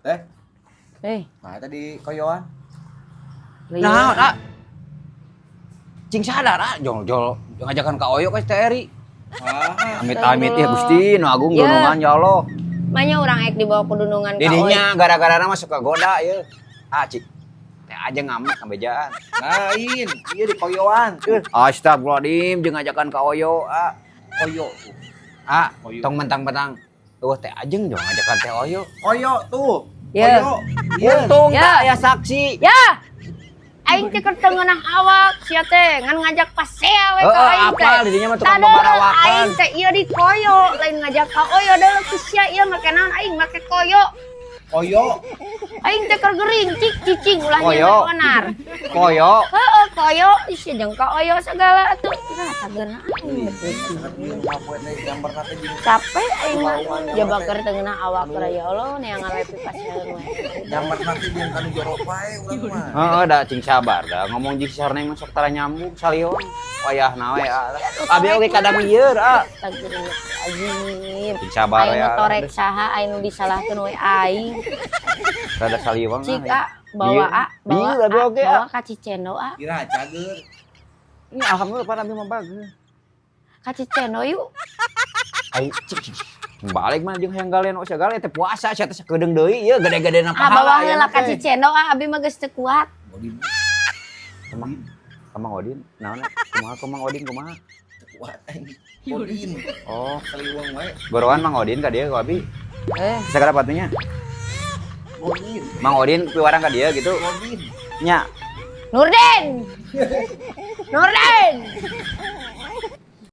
Eh, Eh, nah tadi koyoan. Nah, ah. Cing sadar ah, jol jol ngajakan ka Oyo ka Teh Eri. Ah, Amit amit ya Gusti, nu agung Ya. dunungan ya Allah. Manya urang ek dibawa ke dunungan ka Oyo. Didinya gara-gara mah suka goda ya. Ah, cik. Teh aja ngamek kabejaan. Lain, iya di koyoan. Tuh, Astagfirullahaladzim, jeung ngajakan ka Oyo, ah. Koyo tuh. Ah, Oyo. Tong mentang-mentang. Tuh teh ajeng jong ngajakan Teh Oyo. Koyo tuh. Ya. Koyo. Iya. Untung Ya. tak aya saksi. Ya. Aing teh keur teu ngeunah awak sia teh ngan ngajak pasea we ka Heeh, aing teh. Apal didinya mah tukang Tadeuh, babarawakan. aing teh ieu di koyo, lain ngajak ka Oyo deuleu ku sia ieu make naon aing make koyo. Koyo. Aing teh keur gering cik cicing ulah Koyo. nyeun onar. Koyo. Heeh, koyo isi jeung ka Oyo segala atuh. Nah, cageuna aing. Capek aing mah. Jaba keur teu ngeunah awak keur ya Allah neangan we pipaseun we. Nyamper nanti jeung kanu jorok wae urang mah. Heeh, da cing sabar da ngomong jeung si Sarneng mah sok tara nyambung salion. Wayahna we ah. Abi oge kadang lieur ah. Astagfirullahaladzim. Cing sabar Aing ya. nu torek saha, aing nu disalahkeun we aing. Rada saliwang. Cik ah, ah, bawa ah, bawa Dieu, abi ah, oge, ah. bawa ka Cicendo ah. Kira cager. Ini alhamdulillah pan abi mah bagus. Ka Cicendo yuk. Ai cik cik. Balik mah jeung hayang galen osya galen teh puasa sia teh sakedeung deui ieu gede-gedena Ah, pahala. bawa Ya heula ka teh. Cicendo ah, abi mah geus teu kuat. Odin. Kemang Kemang Odin, naon? Kumaha Kemang Odin kumaha? Kuat aing. Odin. Oh, Saliwang wae. gorowan Mang Odin ka dieu ku abi. Eh, Sagala patunya. Odin. Mang Odin piwarang ka dieu gitu. Odin. Nya. Nurdin. Nurdin.